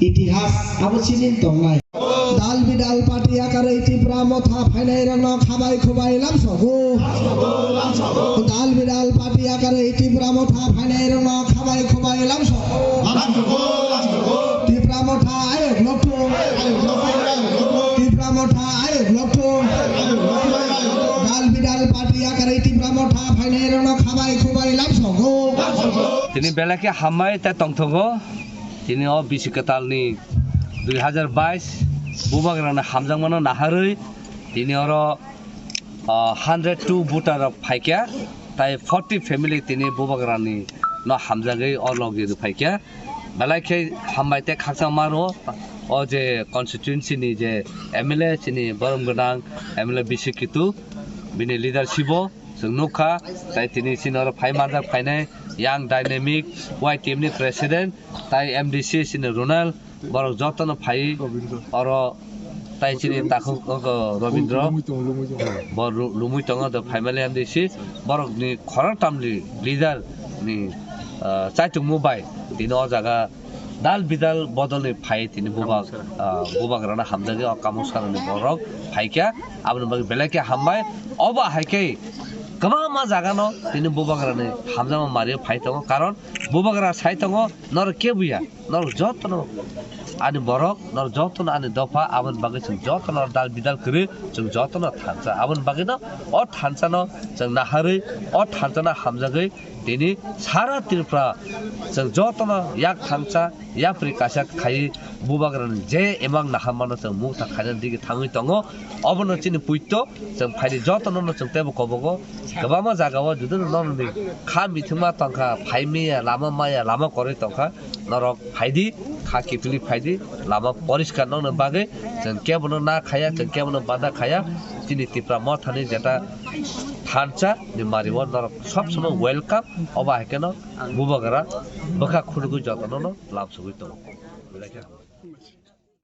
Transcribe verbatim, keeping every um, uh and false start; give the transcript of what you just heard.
Itihas abo chini tongnai. Dal bidal party akarwi Tipra motha phainai rokno khabai khubai lamsogo. Dal bidal party akarwi Tipra motha phainai rokno khabai khubai lamsogo. Tipra motha ayok nokthung. Tipra motha ayok nokthung. Dal bidal party akarwi Tipra motha phainai rokno khabai khubai lamsogo. Tini belai khe hambai ta tongthogo. Tini o bisi kwtalni dui hazar bais bubagrani hamjakmano naharwi tini oro, ah, hundred two voter rok phaikha, tai forty family tini bubagrani no hamjagwi o logi rw phaikha. Belai khe hambai tei khakchangma rwo o je constituency ni je M L A chini borom gwnang M L A bisi kitu bini leadership o chwng nukha, tai tini chini oro phai manjak phainai yang dynamic Y T M ni president tai M D C chini Ronald, borok jotono phai oro tai chini takhuk, o, Robindro, bo lu-, lumui tongo, do phaimali M D C, borokni khorang tamni leader ni, ah, chaichungmu bai tini o jaga dal bidal bodolni phai tini bubak, ah, bubagrano hamjagwi o Kamoksarani borok phaikha, aboni bagwi belai khe hambai. Obo hai khe kwbangma jagano tini bubagrani hamjakma mario phai tongo, karon bubagra sai tongo, norok kebuya. Norok jotono ani borok, norok jotono ani dopha, aboni bagwi chwng jotono dal bidal kwrwi, chwng jotono thansa. Aboni bagwino o thansano chwng naharwi, o thansano hamjagwi tini sara Tripura chwng jotono yak thansa, yapri kaisa khaiwi bubagrani je emang naharmano chwng mukta khainani digi thangwi tongo. Obono chini puito chwng phaidi jotono chwng teibo kobogo. Kwbangma jagao juda juda norokni kha mithima tongkha, phai maya, lama maya, lama kwrwi tongkha. Norok phaidi, kha kiphilwi phaidi, lama poriskar nokna bagwi chwng kebono na khaya, chwng kebono bada khaya. Chini Tipra mothani jeta thansa ni mario norok sob somoi welcome. Obo hai kheno bubagra bwkha khunugwi jotono no lamsogwi tongo.